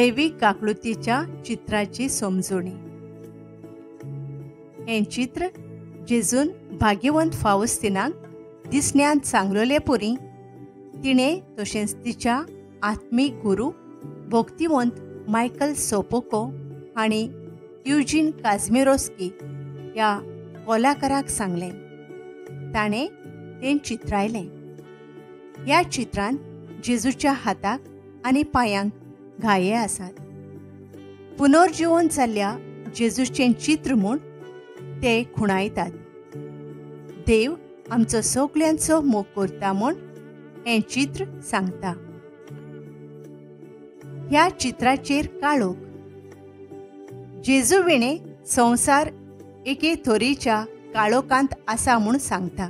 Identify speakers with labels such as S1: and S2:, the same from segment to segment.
S1: दैवीक काकळुतीच्या चित्राची समजणी. हें चित्र जेजून भाग्यवंत फावस्तिनाक दिसण्यांत सांगलेले पुरी तिणें तशेंच तिच्या आत्मीक गुरू भक्तिवंत मायकल सोपोको हांणी युजीन काझमिरोस्की ह्या कलाकाराक सांगलें. ताणें तें चित्रायलें. ह्या चित्रांत जेजूच्या हाताक आनी पांयांक घाये आसात. पुनर्जिवन जाल्ल्या जेजूचें चित्र म्हूण ते खुणायतात. देव आमचो सगल्यांचो मोग करता म्हूण हें चित्र सांगता. ह्या चित्राचेर काळोख. जेजू विणें संवसार एके थोरीच्या काळोखांत आसा म्हूण सांगता.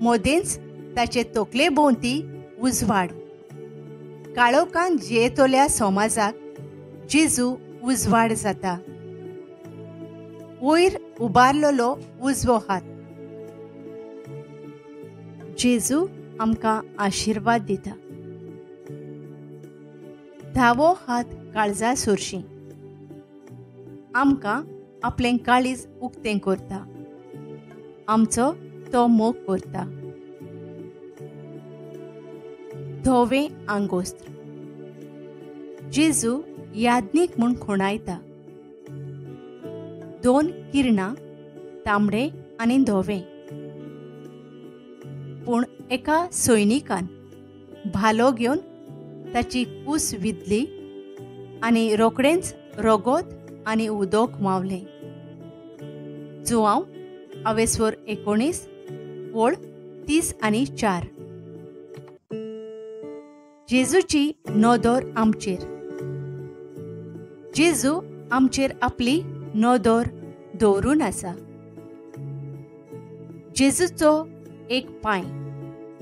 S1: मदेंच ताचे तकले भोंवती उजवाड. काळोखांत जियेतल्या समाजाक जेजू उजवाड जाता. वयर उबारलेलो उजवो हात. जेजू आमकां आशिर्वाद दिता. धावो हात काळजा सोरशी आमकां आपलें काळीज उक्तें करता. आमचो तो मोग करता. धवें आंगोस्त्र. जेजू याज्ञीक म्हूण खुणायता. दोन किरणां, तांबडे आनी धवें. पूण एका सैनिकान भालो घेवन ताची कूस विधली आनी रोखडेंच रगत आनी उदक मावलें. जुआंव अवेस्वर 19 ओळ 30 आनी 4. जेजूची नदर आमचेर. जेजू आमचेर आपली नदर दवरून आसा. जेजूचो एक पांय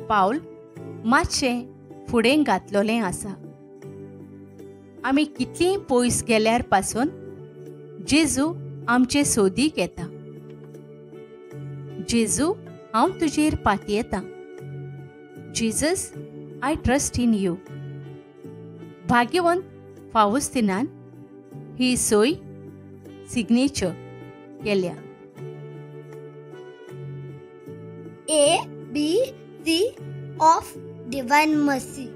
S1: पावल मातशें फुडें घातलेलें आसा. आमी कितलीं पयस गेल्यार पासून जेजू आमचे सोदीक येता. जेजू, हांव तुजेर पातयेतां. Jesus, I trust in you. भाग्यवंत फावस्तिनान ही सोय सिग्नेचर केल्या.
S2: A B C of Divine Mercy.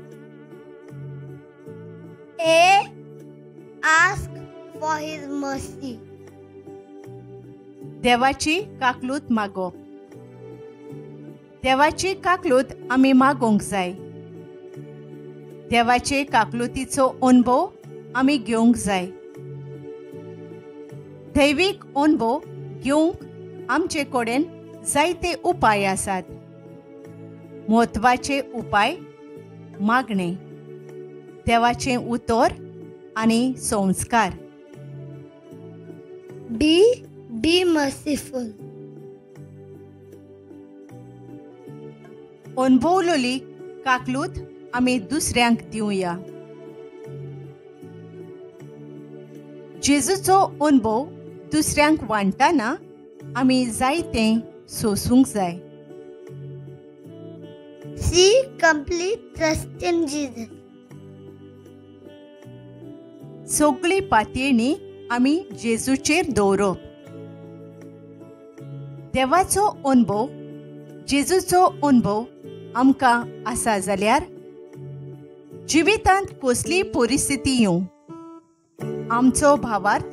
S2: A. Ask for His mercy.
S1: देवाची काकलूत मागप. देवाची काकलूत आमी मागोवंक जाय. देवाचे काकलुतीचो अणभव आमी घेवंक जाय. दैवीक अणभव घेवंक आमचे कडेन जायते उपाय आसात. म्हत्वाचे उपाय मागणें, देवाचें उतर आनी संस्कार.
S2: B. Be merciful.
S1: अणभवलेली काकलूत आमी दुसऱ्यांक दिवया. जेजूचो अणभव दुसऱ्यांक वांट्टना आमी जायतें सोसूंक जाय.
S2: C. Complete trust in Jesus.
S1: सगळी पातयेणी आमी जेजूचेर दवरप. देवाचो अणभव, जेजूचो अणभव आमकां आसा जाल्यार जिवितांत कसली परिस्थिती येवं, आमचो भावार्थ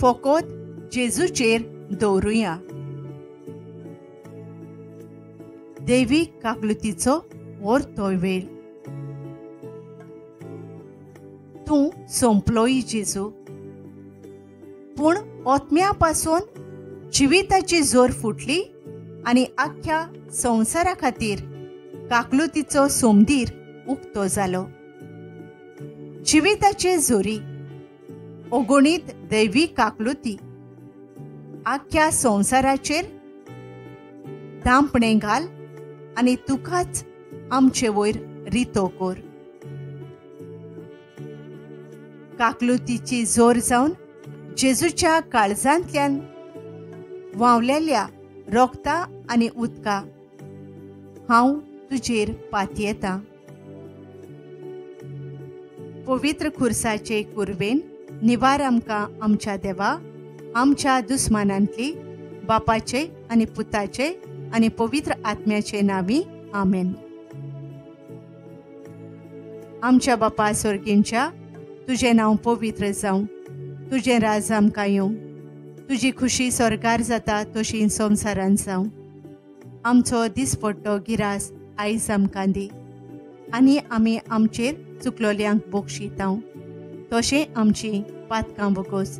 S1: फकत जेजूचेर दवरुया. दैवीक काकलुतीचो वरतो वेळ. तूं सोंपलोय जेजू, पूण ओतम्या पासून जिविताची जोर फुटली आनी आख्ख्या संवसारा खातीर काकलुतीचो सोमदीर उक्तो जालो. जिविताचे जोरी अगणीत दैवी काकलुती आख्ख्या संवसाराचेर धांपणें घाल आनी तुकाच आमचे वयर रितो कर. काकलुतीची जोर जावन जेजूच्या काळजांतल्यान व्हांवलेल्या रोगता आनी उदका हांव तुजेर पातयेतां. पवित्र खुर्साचे कुर्वेन निवार आमकां आमच्या देवा, आमच्या दुस्मानांतली, बापाचे आनी पुताचे आनी पवित्र आत्म्याचे नांवी, आमेन. आमच्या बापा सोर्गींच्या, तुजें नांव पवित्र जावं, तुजें राज आमकां येवं, तुजी खुशी स्वर्गार जाता तशी संवसारान जावं. आमचो दिसपट्टो गिरास आयज आमकां दी, आनी आमी आमचेर चुकलोल्यांक बोगशितांव तशें आमची पातकां बोगोस,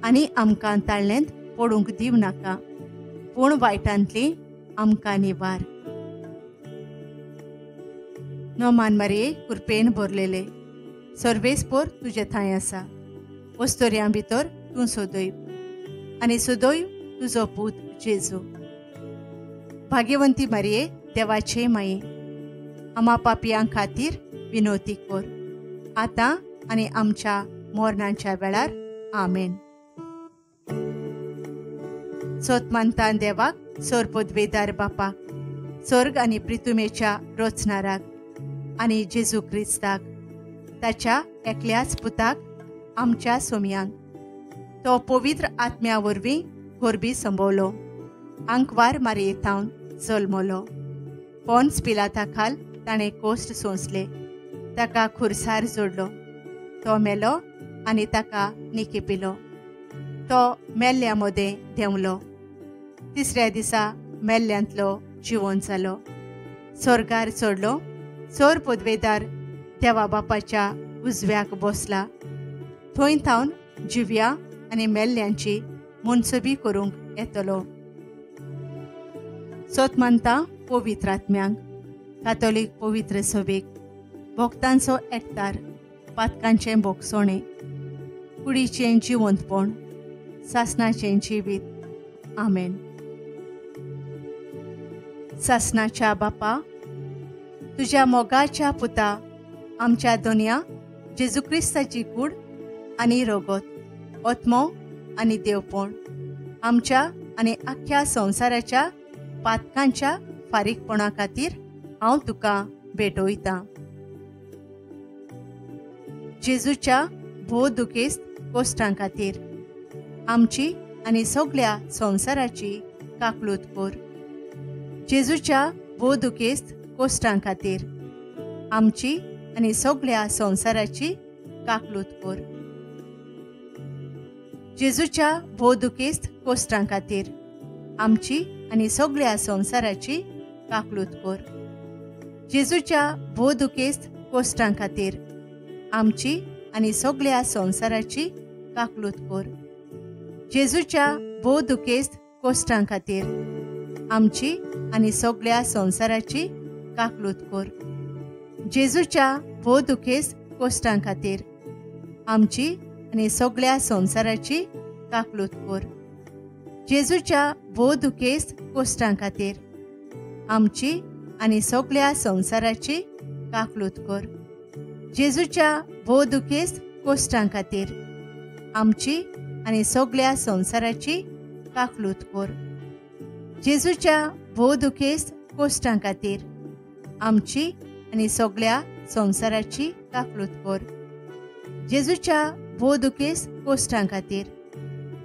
S1: आनी आमकां ताळ्ळेंत पडूंक दिवं नाका, पूण वायटांतली आमकां निवार. नोमान मारये कुरपेन भरलेले, सर्वेस्पोर तुजे थंय आसा, वस्तोर्यां भितर तूं सोदय आनी सोदय तुजो पूत जेजू. भाग्यवंती मारये देवाचे माये, आमा पापयां खातीर विनोती कर, आतां आनी आमच्या मोरणाच्या वेळार, आमेन. सोतमानतान देवाक, सोरपदवेदार बापाक, स्वर्ग आनी प्रितुमेच्या रोचनाराक आनी जेजू क्रिस्ताक, ताच्या एकल्याच पुताक, आमच्या सोमयांक, तो पवित्र आत्म्या वरवीं गोरबी संभवलो, आंकवार मारयेथावन जल्मलो, पोन्स पिलाता खाल ताणें कोश्ट सोंसले, ताका खुर्सार जोडलो, तो मेलो आनी ताका निकेपिलो, तो मेल्ल्या मदें देंवलो, तिसऱ्या दिसा मेल्ल्यांतलो जिवन जालो, स्वर्गार चडलो, सोर पदवेदार देवा बापाच्या उजव्याक बसला, थंय थावन जिव्या आनी मेल्ल्यांची मनसबी करूंक येतलो. सोत मानता पवित्र आत्म्यांक, कातोलीक पवित्र सभेक, भक्तांचो एकतार, पातकांचें बोगसोणें, कुडीचें जिवंतपण, सासणाचें जिवीत, आमेन. सासणाच्या बापा, तुज्या मोगाच्या पुता आमच्या दोनया जेजू क्रिस्ताची कूड आनी रोगत, आत्मो आनी देवपण आमच्या आनी आख्ख्या संवसाराच्या पातकांच्या फारीकपणा खातीर हांव तुका भेटयतां. जेजूच्या भोव दुखेस्त कोश्टां खातीर आमची आनी सगळ्या संवसाराची काकलूत कर. जेजूच्या भोव दुखेस्त कोश्टां खातीर आमची आनी सगळ्या संवसाराची काकलूत कर. जेजूच्या भोव दुखेस्त कोश्टां खातीर आमची आनी सगळ्या संवसाराची काकलूत कर. जेजूच्या भोव दुखेस्त कोश्टां खातीर आमची आनी सगळ्या संवसाराची काकलूत कर. जेजूच्या भोव दुखेस्त कोश्टां खातीर आमची आनी सगळ्या संवसाराची काकलूत कर. जेजूच्या भोव दुखेस्त कोश्टां खातीर आमची आनी सगळ्या संवसाराची काकलूत कर. जेजूच्या भोव दुखेस्त कोश्टां खातीर आमची आनी सगळ्या संवसाराची काकलूत कर. जेजूच्या भोव दुखेस्त कोश्टां खातीर आमची आनी सगळ्या संवसाराची काकलूत कर. जेजूच्या भोव दुखेस्त कोश्टां खातीर आमची आनी सगळ्या संवसाराची काकलूत कर. जेजूच्या भोव दुखेस्त कोश्टां खातीर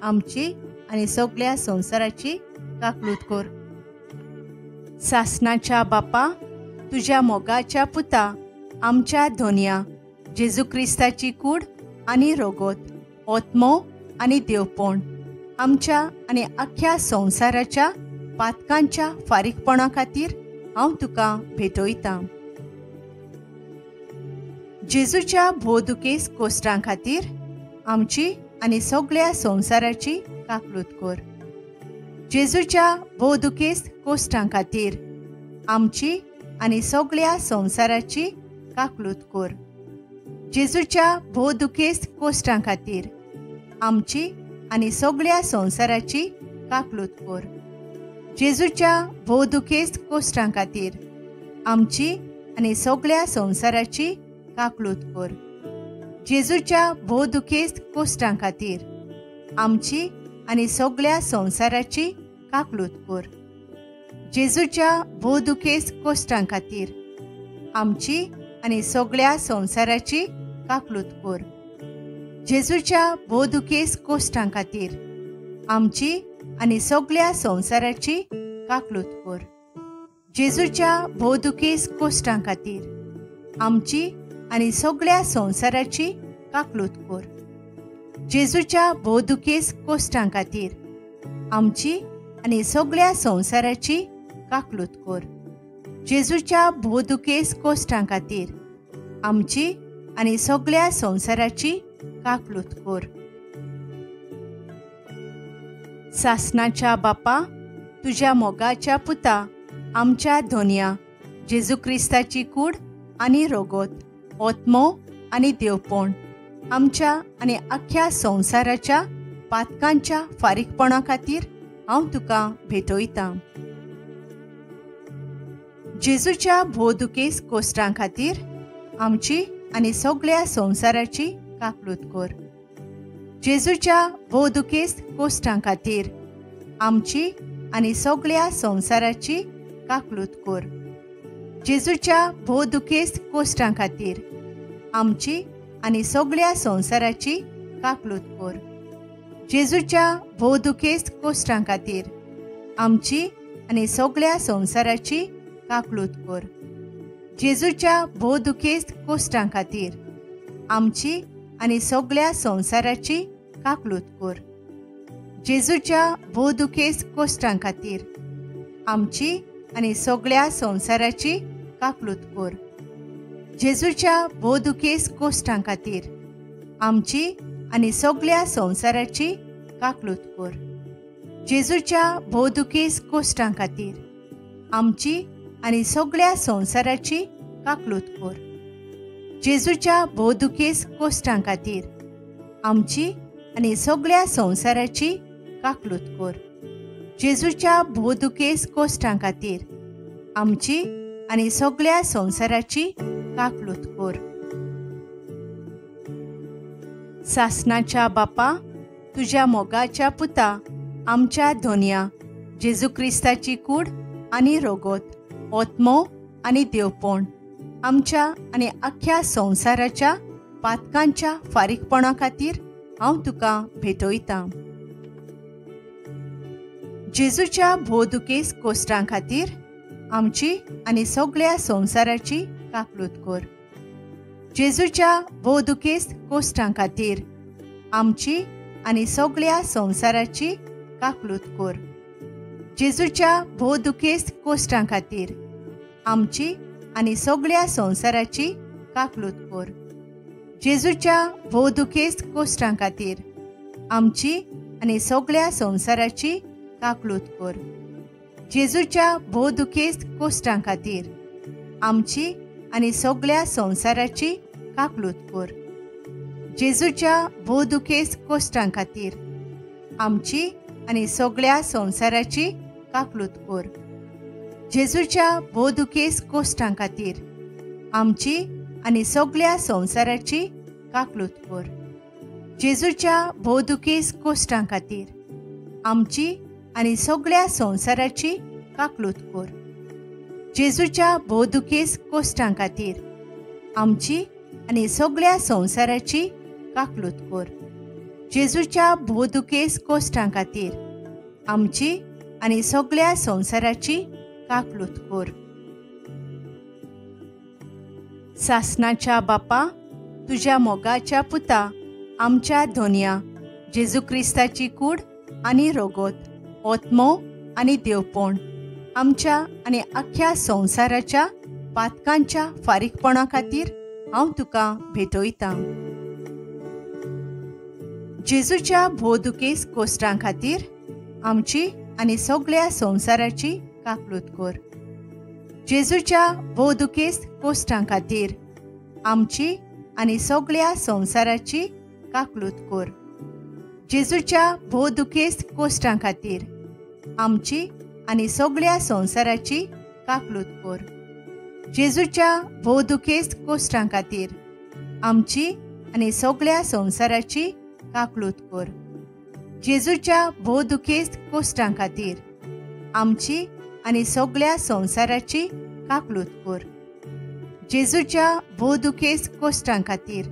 S1: आमची आनी सगळ्या संवसाराची काकलूत कर. सासणाच्या बापा, तुज्या मोगाच्या पुता आमच्या धोनया जेजू क्रिस्ताची कूड आनी रोगोत, आत्मो आनी देवपण आमच्या आनी आख्ख्या संवसाराच्या पातकांच्या फारीकपणा खातीर हांव तुका भेटयतां. जेजूच्या भोव दुखेस्त कोश्टां खातीर आमची आनी सगळ्या संवसाराची काकलूत कर. जेजूच्या भोव दुखेस्त कोश्टां खातीर आमची आनी सगळ्या संवसाराची काकलूत कर. जेजूच्या भोव दुखेस्त कोश्टां खातीर आमची आनी सगळ्या संवसाराची काकलूत कर. जेजूच्या भोव दुखेस्त कोश्टां खातीर आमची आनी सगळ्या संवसाराची काकलूत कर. जेजूच्या भोव दुखेस्त कोश्टां खातीर आमची आनी सगळ्या संवसाराची काकलूत कर. जेजूच्या भोव दुखेस्त कोश्टां खातीर आमची आनी सगळ्या संवसाराची काकलूत कर. जेजूच्या भोवदुखेस कोश्टां खातीर आमची आनी सगळ्या संवसाराची काकलूत कर. जेजूच्या भोवदुखेस कोश्टां खातीर आमची आनी सगळ्या संवसाराची काकलूत कर. जेजूच्या भोवदुखेस कोश्टां खातीर आमची आनी सगळ्या संवसाराची काकलूत कर. जेजूच्या भोवदुखेस कोश्टां खातीर आमची आनी सगळ्या संवसाराची काकलूत कर. सासनाच्या बापा, तुज्या मोगाच्या पुता आमच्या धोनया जेजू क्रिस्ताची कूड आनी रोगोत, ओत्मो आनी देवपण आमच्या आनी आख्ख्या संवसाराच्या पातकांच्या फारीकपणा खातीर हांव तुका भेटयतां. जेजूच्या भोवदुखेस कोश्टां खातीर आमची आनी सगळ्या संवसाराची काकलूत कर. जेजूच्या भोवदुखेस कोश्टां खातीर आमची आनी सगळ्या संवसाराची काकलूत कर. जेजूच्या भोवदुखेस कोश्टां खातीर आमची आनी सगळ्या संवसाराची काकलूत कर. जेजूच्या भोवदुखेस कोश्टां खातीर आमची आनी सगळ्या संवसाराची काकलूत कर. जेजूच्या भोवदुखेस कोश्टां खातीर आमची आनी सगळ्या संवसाराची काकलूत कर. जेजूच्या भोवदुखेस कोश्टां खातीर आमची आनी सगळ्या संवसाराची काकलूत कर. जेजूच्या भोवदुखेस कोश्टां खातीर आमची आनी सगळ्या संवसाराची काकलूत कर. जेजूच्या भोवदुखेस कोश्टां खातीर आमची आनी सगळ्या संवसाराची काकलूत कर. जेजूच्या भोवदुखेस कोश्टां खातीर आमची आनी सगळ्या संवसाराची काकलूत कर. जेजूच्या भोवदुखेस कोश्टां खातीर आमची आनी सगळ्या संवसाराची काकलूत कर. सासनाच्या बापा, तुज्या मोगाच्या पुता आमच्या धोनया जेजू क्रिस्ताची कूड आनी रोगोत, ओत्मो आनी देवपण आमच्या आनी आख्ख्या संवसाराच्या पातकांच्या फारीकपणा खातीर हांव तुका भेटयतां. जेजूच्या भोवदुखेस कोश्टां खातीर आमची आनी सगळ्या संवसाराची काकलूत कर. जेजूच्या भोवदुखेस कोश्टां खातीर आमची आनी सगळ्या संवसाराची काकलूत कर. जेजूच्या भोवदुखेस कोश्टां खातीर आमची आनी सगळ्या संवसाराची काकलूत कर. जेजूच्या भोवदुखेस कोश्टां खातीर आमची आनी सगळ्या संवसाराची काकलूत कर. जेजूच्या भोवदुखेस कोश्टां खातीर आमची आनी सगळ्या संवसाराची काकलूत कर. जेजूच्या भोवदुखेस कोश्टां खातीर आमची आनी सगळ्या संवसाराची काकलूत कर. जेजूच्या भोवदुखेस कोश्टां खातीर आमची आनी सगळ्या संवसाराची काकलूत कर. जेजूच्या भोवदुखेस कोश्टां खातीर आमची आनी सगळ्या संवसाराची काकलूत कर. जेजूच्या भोवदुखेस कोश्टां खातीर आमची आनी सगळ्या संवसाराची काकलूत कर. जेजूच्या भोवदुखेस कोश्टां खातीर आमची आनी सगळ्या संवसाराची काकलूत कर. सासनाच्या बापा, तुज्या मोगाच्या पुता आमच्या धोनया जेजू क्रिस्ताची कूड आनी रोगोत, ओत्मो आनी देवपण आमच्या आनी आख्ख्या संवसाराच्या पातकांच्या फारीकपणा खातीर हांव तुका भेटयतां. जेजूच्या भोवदुखेस कोश्टां खातीर आमची आनी सगळ्या संवसाराची काकलूत कर. जेजूच्या भोवदुखेस कोश्टां खातीर आमची आनी सगळ्या संवसाराची काकलूत कर. जेजूच्या भोवदुखेस कोश्टां खातीर आमची आनी सगळ्या संवसाराची काकलूत कर. जेजूच्या भोवदुखेस कोश्टां खातीर आमची आनी सगळ्या संवसाराची काकलूत कर. जेजूच्या भोवदुखेस कोश्टां खातीर आमची आनी सगळ्या संवसाराची काकलूत कर. जेजूच्या भोवदुखेस कोश्टां खातीर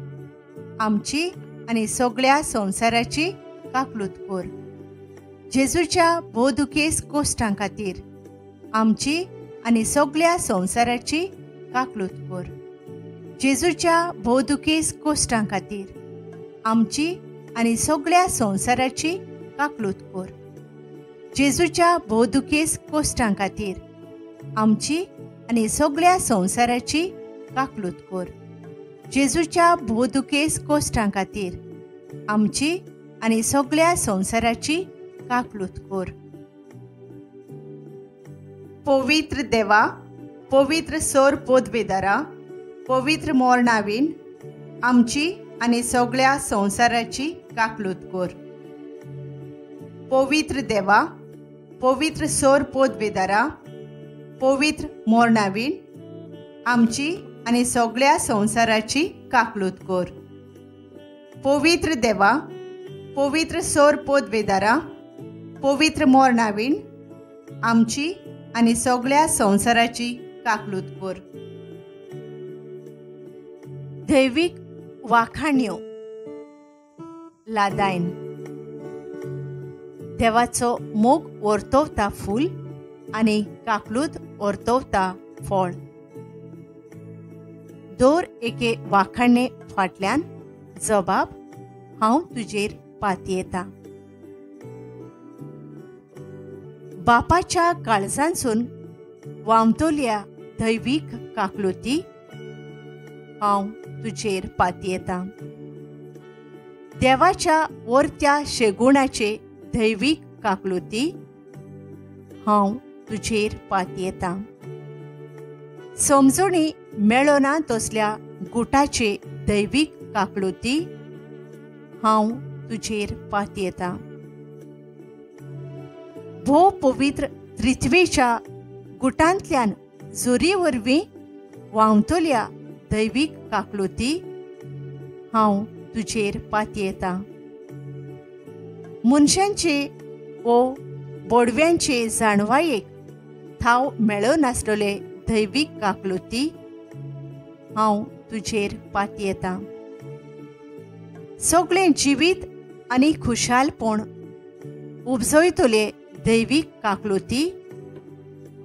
S1: आमची आनी सगळ्या संवसाराची काकलूत कोर. जेजूच्या भोव दुखेस्त कोश्टां खातीर आमची आनी सगळ्या संवसाराची काकलूत कोर. जेजूच्या भोव दुखेस्त कोश्टां खातीर आमची आनी सगळ्या संवसाराची काकलूत कोर. जेजूच्या भोव दुखेस्त कोश्टां खातीर आमची आनी सगळ्या संवसाराची काकलूत कोर. जेजूच्या भोव दुखेस्त कोश्टां खातीर आमची आनी सगळ्या संवसाराची काकलूत कोर. पवित्र देवा, पवित्र सोर पोदवेदारा, पवित्र मोरणावीन आमची आनी सगळ्या संवसाराची काकलूत कोर. पवित्र देवा, पवित्र सोर पोदवेदारा, पवित्र मोरणावीन आमची आनी सगळ्या संवसाराची काकलूत कोर. पवित्र देवा, पवित्र सोर पोदवेदारा, पवित्र मोरणावीन आमची आनी सगळ्या संवसाराची काकलूत कोर. दैवीक वाखाण्यो लादायन. देवाचो मोग वर्तवता फूल आनी काकलूत वर्तवता फळ. दर एके वाखाणे फाटल्यान जबाब हांव तुजेर पातयेता. बापाच्या काळजांसून वामतोल्या दैवीक काकलुती हांव तुजेर पातयेता. देवाच्या वरत्या शेगुणाचे दैवीक काकलुती हांव तुजेर पातयेता. समजणी मेळना तसल्या गुटाचे दैवीक काकलुती हांव तुजेर पातयेता. भोव पवित्र त्रित्वेच्या गुटांतल्यान जोरी वरवीं व्हांवतल्या दैवीक काकलुती हांव तुजेर पातयेता. मनशांचे वो बोडव्यांचे जाणवायेक थाव मेळनासलेले दैवीक काकलुती हांव तुजेर पातयेता. सगळें जिवीत आनी खुशालपण उपजयतले दैवीक काकलुती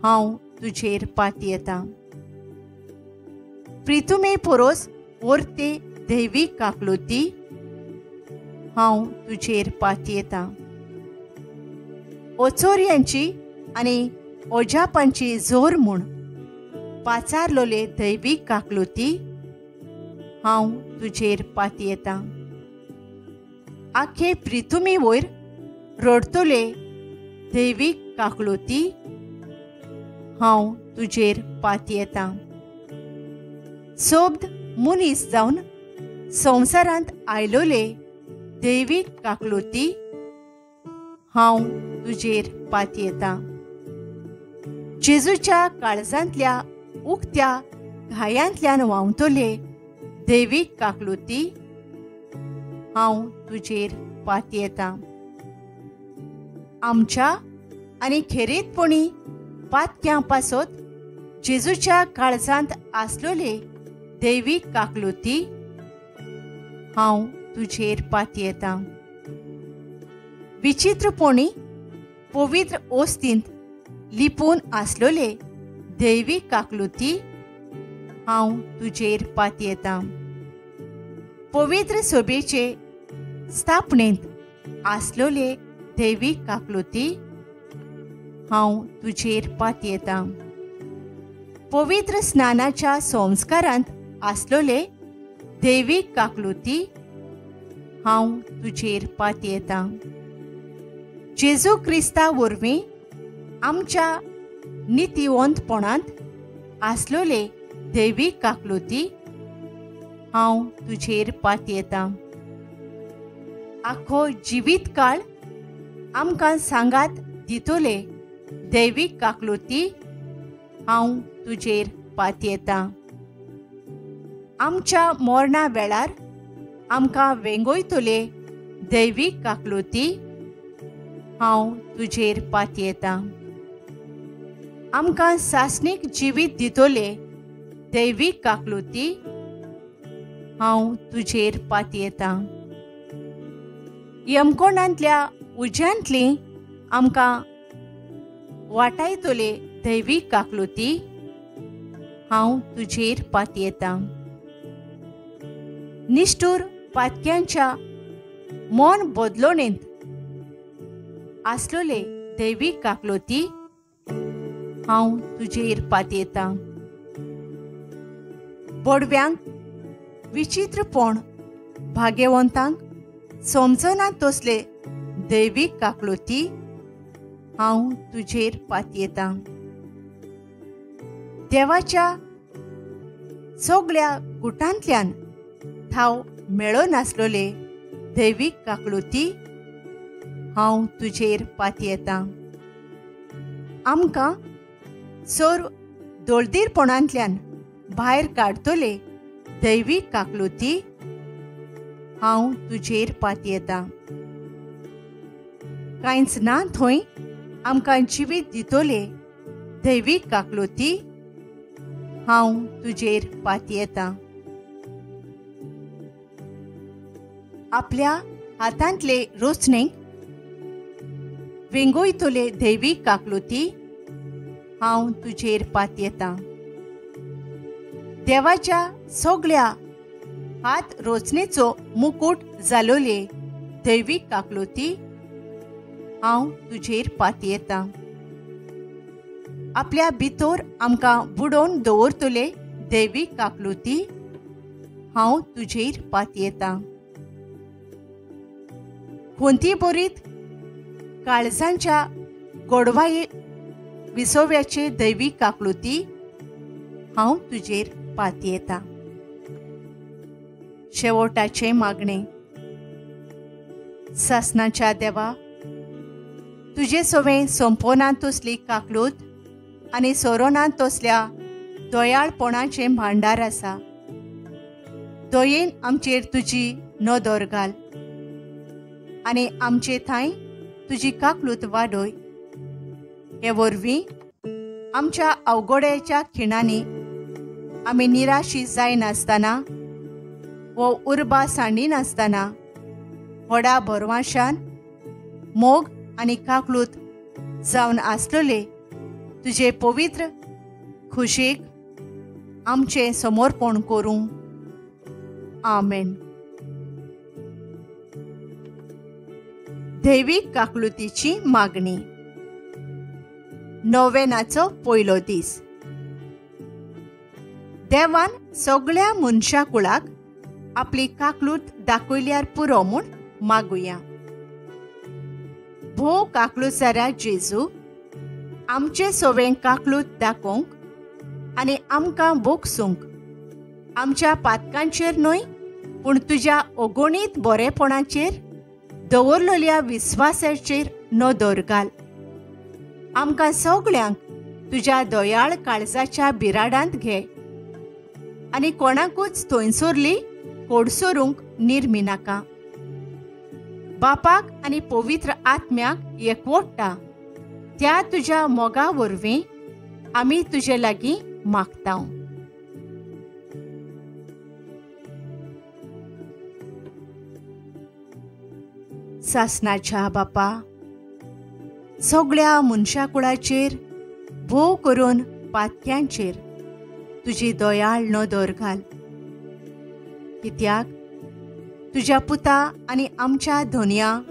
S1: हांव तुजेर पातयेता. प्रितुमे पोरोस वरते दैवीक काकलुती हांव तुजेर पातयेता. ओचोरयांची आनी ओजापांची जोर म्हूण पाचारलोले दैवीक काकलुती हांव तुजेर पातयेता. आखे प्रितुमी वयर रडतले दैवीक काकलुती हांव तुजेर पातयेता. सोब्द मनीस जावन संवसारांत आयलोले दैवीक काकलुती हांव तुजेर पातयेता. जेजूच्या काळजांतल्या उक्त्या घायांतल्यान व्हांवतले दैवीक काकलुती हांव तुजेर पातयेता. आमच्या आनी खेरीतपणी पातक्यां पासत जेजूच्या काळजांत आसलोले दैवीक काकलुती हांव तुजेर पातयेता. विचित्रपणी पवित्र ओस्तींत लिपून आसलोले दैवीक काकलुती हांव तुजेर पातयेता. पवित्र सोबेचे स्थापनेंत आसलोले दैवीक काकलुती हांव तुजेर पातयेता. पवित्र स्नानाच्या संस्कारांत आसलोले दैवीक काकलुती हांव तुजेर पातयेता. जेजू क्रिस्ता वरवीं आमच्या नितीवंतपणांत आसलोले दैवीक काकलुती हांव तुजेर पातयेता. आखो जिवीत काळ आमकां सांगात दितोले दैवीक काकलुती हांव तुजेर पातयेता. आमच्या मरणा वेळार आमकां वेंगयतले दैवीक काकलुती हांव तुजेर पातयेता. आमकां सासणीक जिवीत दितले दैवीक काकलुती हांव तुजेर पातयेतां. यमकोणांतल्या उज्यांतली आमकां वाटायतले दैवीक काकलुती, हांव तुजेर पातयेतां. निश्ठूर पातक्यांच्या मन बदलोणेंत आसलोले दैवीक काकलुती, हांव तुजेर पातयेतां. बोडव्यांक विचित्रपण भाग्यवंतांक समजना तसले दैवीक काकलुती, हांव तुजेर पातयेतां. देवाच्या सगळ्या गुटांतल्यान थाव मेळनासलोले दैवीक काकलुती, हांव तुजेर पातयेतां. आमकां सर्व दोळदीरपणांतल्यान भायर काडतले दैवीक काकलुती, हांव तुजेर पातयेतां. कांयच ना थंय आमकां जिवीत दितले दैवीक काकलुती, हांव तुजेर पातयेतां. आपल्या हातांतले रोचणेक वेंगोयतले दैवीक काकलुती, हांव तुजेर पातयेतां. देवाच्या सगळ्या हात रोचणेचो मुकूट जालोले दैवीक काकलुती, हांव तुजेर पातयेतां. आपल्या भितर आमकां बुडोवन दवरतले दैवीक काकलुती, हांव तुजेर पातयेतां. खंती बरीत काळजांच्या गोडवाये विसोव्याचे दैवीक काकलुती, हांव तुजेर पातयेतां. शेवटाचें मागणें. सासणाच्या देवा, तुजे सवें सोंपोना तसली काकलूत आनी सोरोना तसल्या दयाळपणाचें भांडार आसा. दयेन आमचेर तुजी नदर घाल आनी आमचे थांय तुजी काकलूत वाडय. हे वरवीं आमच्या अवघड्याच्या खिणांनी आमी निराशी जायनासतना वो उर्बा सांडिनासतना व्हडा भरवाशान मोग आनी काकलूत जावन आसलेले तुजे पवित्र खुशीक आमचें समर्पण करूं. आमेन. दैवीक काकलुतीची मागणी. नोवेनाचो पयलो दीस. देवान सगळ्या मनशा कुळाक आपली काकलूत दाखयल्यार पुरो म्हूण मागुया. भोव काकलुसारा जेजू, आमचे सवें काकलूत दाखोवंक आनी आमकां भोगसूंक आमच्या पातकांचेर न्हय पूण तुज्या अगणीत बरेपणाचेर दवरलेल्या विस्वासाचेर नदर घाल. आमकां सगळ्यांक तुज्या दयाळ काळजाच्या बिराडांत घे आनी कोणाकूच थंयसरली कोडसोरूंक निर्मी नाका. बापाक आनी पवित्र आत्म्याक एकवोडटा त्या तुज्या मोगा वरवीं आमी तुजे लागीं मागता. सासणाच्या बापा, सगळ्या मनशा कुळाचेर भोव करून पातक्यांचेर तुजी दयाळ नदर घाल. कित्याक तुज्या पुता आनी आमच्या धनया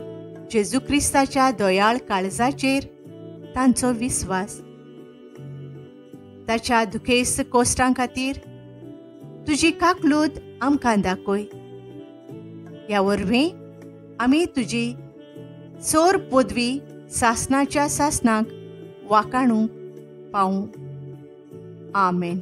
S1: जेजू क्रिस्ताच्या दयाळ काळजाचेर तांचो विस्वास. ताच्या दुखेस्त कोश्टां खातीर तुजी काकलूत आमकां दाखय. ह्या वरवीं आमी तुजी सोर पदवी सासणाच्या सासणाक वाकाणूंक पावूं. आमेन.